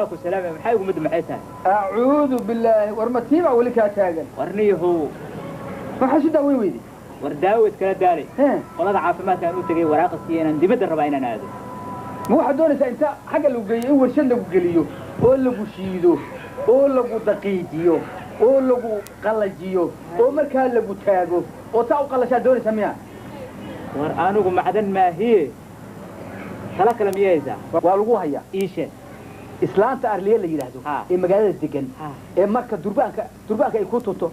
Waa ku salaamay, maxay ugu mid maxay tahay? Acuudu billaahi, war matiibaa weli kaa taagan. Warniyahow, maxaa isu daaweyn weyday? War daawo iskala daalay. Qolada caafimaadka aan u tegay waraaqa siiya inaan dibadda rabaa inaan aado. Ma waxaad doonaysaa inta xagga lagu geeyo in warshad lagu geliyo oo lagu shiido oo lagu daqiijiyo oo lagu qallajiyo oo markaa lagu taago oo saa u qallashaa doonaysaa miya? War anigu macdan maahiye, tala kale miyay haysaa? Waa lagu hayaa. Ii sheeg. Islaanta arliye la yidhaahdo ee magaalada degan ee marka durbaanka ay ku tunto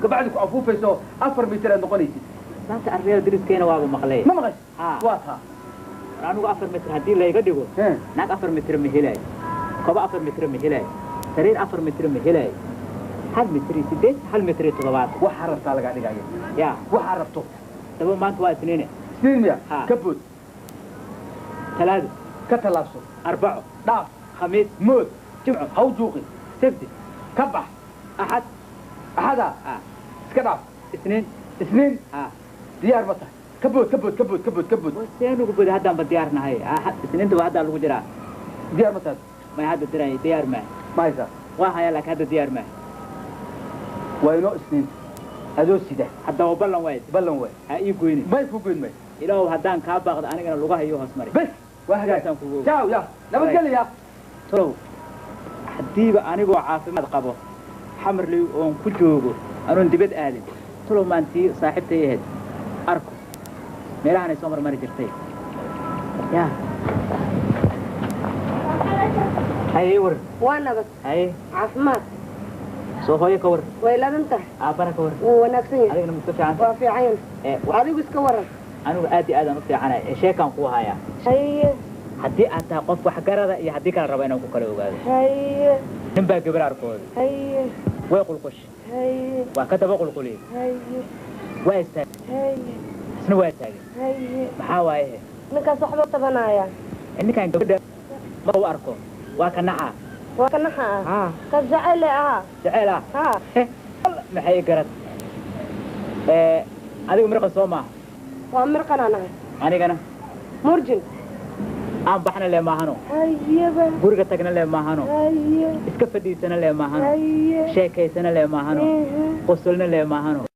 gabacdi ku afuufayso 4 mitir aad noqonaysid. Islaanta arliyada deriskeena waaba maqlay. Ma maqashay? Waa taa. War anigu 4 mitir haddii layga dhigo, naag 4 mitir ma helayo, kobo 4 mitir ma helayo, sariir 4 mitir ma helayo, 1 mitir iyo 8, 1 mitir iyo 7. Waxaa rabtaa lagaa dhigaya. Ya waxaa rabto. Daba maanta waa Isniine. Isniin miya? Ka bood. Talaado. Ka tallaabso. Arbaco. Dhaaf. Khamiis. Mood. Jimco. Haw juuqi. Sabti. Ka bax. Axad. Axada. Iska dhaaf. Isniin. Isniin. Diyaar ma tahay? Ka bood, ka bood, ka bood, ka bood, ka bood. Seen ugu bood? Haddaan ba diyaar nahay. Isniinta waa haddaa lagu jiraa. Diyaar ma tahay? May hadda diray, diyaar maa. Ma haysaa? Waa hayaa, laakiin hadda diyaar maa. Waa inoo Isniinta adoo sida. Haddaba ballan waay. Ballan waay. Ha ii goynin. May ku goyn may. Ilaahow haddaan kaa baaqdo anigana lugaha iyo hoos mari. Bes waa hagaag. Ciao ya. Nabadgelya. Tolow, haddiiba anigoo caafimaad qabo xamarley oon ku joogo anoon dibad aadin, tolow maantii saaxiibtay ahayd arko meelahanay soo marmari jirtay. Ya haye war. Waa nabad. Haye. Caafimaad. Soo hooyo ka war. Way ladan tahay. Aabbana ka war. Wuu wanaagsan yahay. Adigana ma fiican? Waa fiican yahay. Adigu iska waran. Anigu aad iyo aad aan u fiicanahay. Ee sheekaan kuu hayaa. Haye. Haddii aad tahay qof waxgarada iyo haddii kala rabo inaan ku kala ogaado. Haye. Nin baa gabar arkooday. Haye. Way qulqush. Haye. Waa ka daba qulquliyey. Haye. Waa istaagay. Haye. Isna waa istaagay. Haye. Maxaa waaye? Ninkaas waxba tabanaya. Ninkaan gabadha ma u arko. Waa ka naxaa. Waa ka naxaa? Kaas jacayl ahaa. Jacayl ah? Maxay garad? Adigu mirqan soo maaha? Waa mirqan aan ahay. Anigana? Murjin. Aan baxna le maahano. Hayeba. Guriga tagna le maahano. Haye. Iska fadhiisana le maahano. Haye. Sheekaysana le maahano. Qosolna le maahano.